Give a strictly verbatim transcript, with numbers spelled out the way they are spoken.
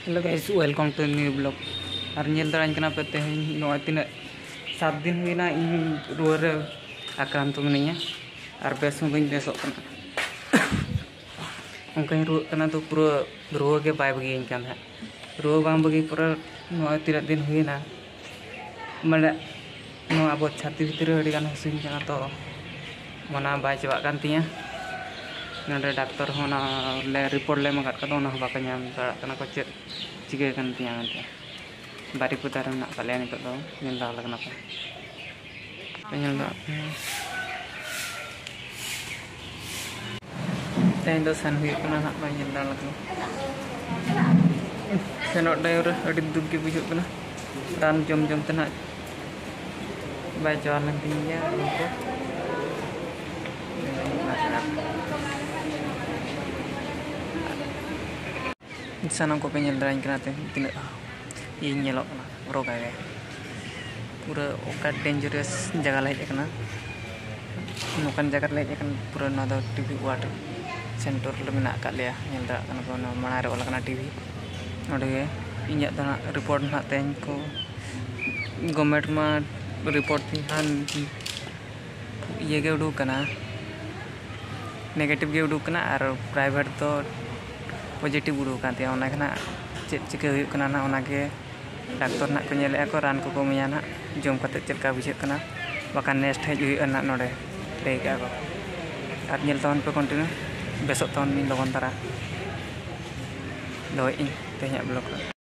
Hello guys, welcome to new vlog. ᱟᱨ ᱧᱮᱞ ᱫᱟᱲᱮᱧ ᱠᱟᱱᱟ ᱯᱮ, ᱛᱮᱦᱮᱧ ᱱᱚᱜᱼᱚᱭ ᱛᱤᱱᱟᱹᱜ ᱥᱟᱛ ᱫᱤᱱ ᱦᱩᱭᱱᱟ ᱤᱧ ᱨᱩᱣᱟᱹ ᱨᱮ ᱟᱠᱨᱟᱱᱛᱚ ᱢᱤᱱᱟᱹᱧᱟ, ᱟᱨ ᱵᱮᱥ ᱦᱚᱸ ᱵᱟᱹᱧ ᱵᱮᱥᱚᱜ ᱠᱟᱱᱟ᱾ ᱚᱱᱠᱟᱧ ᱨᱩᱣᱟᱹᱜ ᱠᱟᱱᱟ, ᱛᱚ ᱯᱩᱨᱟᱹ ᱨᱩᱣᱟᱹ ᱜᱮ ᱵᱟᱭ ᱵᱟᱹᱜᱤᱭᱟᱹᱧ ᱠᱟᱱ ᱛᱟᱦᱮᱸᱫ᱾ ᱨᱩᱣᱟᱹ ᱵᱟᱝ ᱵᱟᱹᱜᱤ ᱯᱚᱨᱮ ᱱᱚᱜᱼᱚᱭ ᱛᱤᱱᱟᱹᱜ ᱫᱤᱱ ᱦᱩᱭᱱᱟ, ᱢᱟᱱᱮ ᱱᱚᱣᱟ ᱟᱵᱚ ᱪᱷᱟᱹᱛᱤ ᱵᱷᱤᱛᱨᱤ ᱨᱮ ᱟᱹᱰᱤ ᱜᱟᱱ ᱦᱟᱹᱥᱩᱧ ᱠᱟᱱᱟ, ᱛᱚ ᱚᱱᱟ ᱵᱟᱭ ᱪᱟᱵᱟᱜ ᱠᱟᱱ ᱛᱤᱧᱟᱹ᱾ ᱱᱚᱰᱮ ᱰᱟᱠᱛᱚᱨ ᱦᱚᱸ ᱚᱱᱟ ᱞᱮ ᱨᱤᱯᱳᱨᱴ ᱞᱮ ᱮᱢ ᱟᱠᱟᱫ ᱠᱚᱫᱚ, ᱚᱱᱟ ᱦᱚᱸ ᱵᱟᱠᱚ ᱧᱟᱢ ᱫᱟᱲᱮᱭᱟᱜ ᱠᱟᱱᱟ ᱠᱚ, ᱪᱮᱫ ᱪᱤᱠᱟᱹ ᱠᱟᱱ ᱛᱤᱧᱟᱹ ᱢᱮᱱᱛᱮ᱾ ᱵᱟᱨᱤᱯᱚᱫᱟ ᱨᱮ ᱢᱮᱱᱟᱜ ᱟᱠᱟᱫ ᱞᱮᱭᱟ ᱱᱤᱛᱚᱜ ᱫᱚ, ᱧᱮᱞ ᱫᱚᱦᱚ ᱞᱮ ᱠᱟᱱᱟ ᱯᱮ᱾ ᱯᱮ ᱧᱮᱞ ᱫᱚ ᱛᱮᱦᱮᱧ ᱫᱚ ᱥᱮᱱ ᱦᱩᱭᱩᱜ ᱠᱟᱱᱟ ᱱᱟᱦᱟᱜ, ᱯᱮ ᱧᱮᱞ ᱫᱚᱦᱚ ᱞᱮ ᱠᱟᱱᱟ᱾ ᱥᱮᱱᱚᱜ ᱴᱟᱭᱤᱢ ᱨᱮ ᱟᱹᱰᱤ ᱫᱩᱠ ᱜᱮ ᱵᱩᱡᱷᱟᱹᱜ ᱠᱟᱱᱟ, ᱨᱟᱱ ᱡᱚᱢ ᱡᱚᱢ ᱛᱮ ᱱᱟᱦᱟᱜ ᱵᱟᱭ ᱪᱟᱵᱟ ᱞᱮᱱ ᱛᱤᱧ ᱜᱮᱭᱟ ᱨᱩᱣᱟᱹ ᱠᱚ᱾ ᱥᱟᱱᱟᱢ ᱠᱚᱯᱮ ᱧᱮᱞ ᱫᱟᱲᱮᱧ ᱠᱟᱱᱟ ᱛᱮᱦᱮᱧ ᱛᱤᱱᱟᱹᱜ ᱤᱧ ᱧᱮᱞᱚᱜ ᱠᱟᱱᱟ ᱨᱳᱜᱟ ᱜᱮ᱾ ᱯᱩᱨᱟᱹ ᱚᱠᱟ ᱰᱮᱧᱡᱟᱨᱟᱥ ᱡᱟᱭᱜᱟ ᱞᱮ ᱦᱮᱡ ᱟᱠᱟᱱᱟ, ᱱᱚᱝᱠᱟᱱ ᱡᱟᱭᱜᱟ ᱨᱮᱞᱮ ᱦᱮᱡ ᱟᱠᱟᱱᱟ᱾ ᱯᱩᱨᱟᱹ ᱱᱚᱣᱟ ᱫᱚ ᱴᱤᱵᱷᱤ ᱳᱣᱟᱨᱰ ᱥᱮᱱᱴᱟᱨ ᱨᱮ ᱢᱮᱱᱟᱜ ᱟᱠᱟᱫ ᱞᱮᱭᱟ᱾ ᱧᱮᱞ ᱫᱟᱲᱮᱭᱟᱜ ᱠᱟᱱᱟ ᱯᱮ, ᱚᱱᱟ ᱢᱟᱲᱟᱝ ᱨᱮ ᱚᱞ ᱟᱠᱟᱱᱟ ᱴᱤᱵᱷᱤ᱾ ᱚᱸᱰᱮ ᱜᱮ ᱤᱧᱟᱹᱜ ᱫᱚ ᱦᱟᱸᱜ ᱨᱤᱯᱳᱨᱴ ᱱᱟᱦᱟᱜ ᱛᱮᱦᱮᱧ ᱠᱚ, ᱜᱚᱵᱷᱢᱮᱱᱴ ᱢᱟ ᱨᱤᱯᱳᱨᱴ ᱛᱤᱧ ᱦᱟᱸᱜ ᱤᱭᱟᱹ ᱜᱮ ᱩᱰᱩᱠ ᱠᱟᱱᱟ, ᱱᱮᱜᱮᱴᱤᱵᱷ ᱜᱮ ᱩᱰᱩᱠ ᱠᱟᱱᱟ, ᱟᱨ ᱯᱨᱟᱭᱵᱷᱮᱴ ᱫᱚ ᱯᱚᱡᱮᱴᱤᱵᱷ ᱩᱰᱩᱠ ᱟᱠᱟᱱ ᱛᱤᱧᱟᱹ᱾ ᱚᱱᱟ ᱜᱮ ᱱᱟᱦᱟᱜ ᱪᱮᱫ ᱪᱤᱠᱟᱹ ᱦᱩᱭᱩᱜ ᱠᱟᱱᱟ ᱱᱟᱦᱟᱜ, ᱚᱱᱟ ᱜᱮ ᱰᱟᱠᱛᱚᱨ ᱱᱟᱦᱟᱜ ᱠᱚ ᱧᱮᱞᱮᱫᱼᱟ ᱠᱚ, ᱨᱟᱱ ᱠᱚᱠᱚ ᱮᱢᱟᱹᱧᱟ ᱱᱟᱦᱟᱜ, ᱡᱚᱢ ᱠᱟᱛᱮᱫ ᱪᱮᱫ ᱞᱮᱠᱟ ᱵᱩᱡᱷᱟᱹᱜ ᱠᱟᱱᱟ, ᱵᱟᱠᱷᱟᱱ ᱱᱮᱠᱥᱴ ᱦᱮᱡ ᱦᱩᱭᱩᱜᱼᱟ ᱱᱟᱦᱟᱜ ᱱᱚᱰᱮ, ᱞᱟᱹᱭ ᱠᱟᱜᱼᱟ ᱠᱚ᱾ ᱟᱨ ᱧᱮᱞ ᱛᱟᱵᱚᱱ ᱯᱮ ᱠᱚᱱᱴᱤᱱᱤᱭᱩ, ᱵᱮᱥᱚᱜ ᱛᱟᱵᱚᱱ ᱵᱤᱱ ᱞᱚᱜᱚᱱ ᱫᱷᱟᱨᱟ᱾ ᱫᱚᱦᱚᱭᱮᱫ ᱟᱹᱧ ᱛᱮᱦᱮᱧᱟᱜ ᱵᱞᱚᱜᱽ ᱫᱚ᱾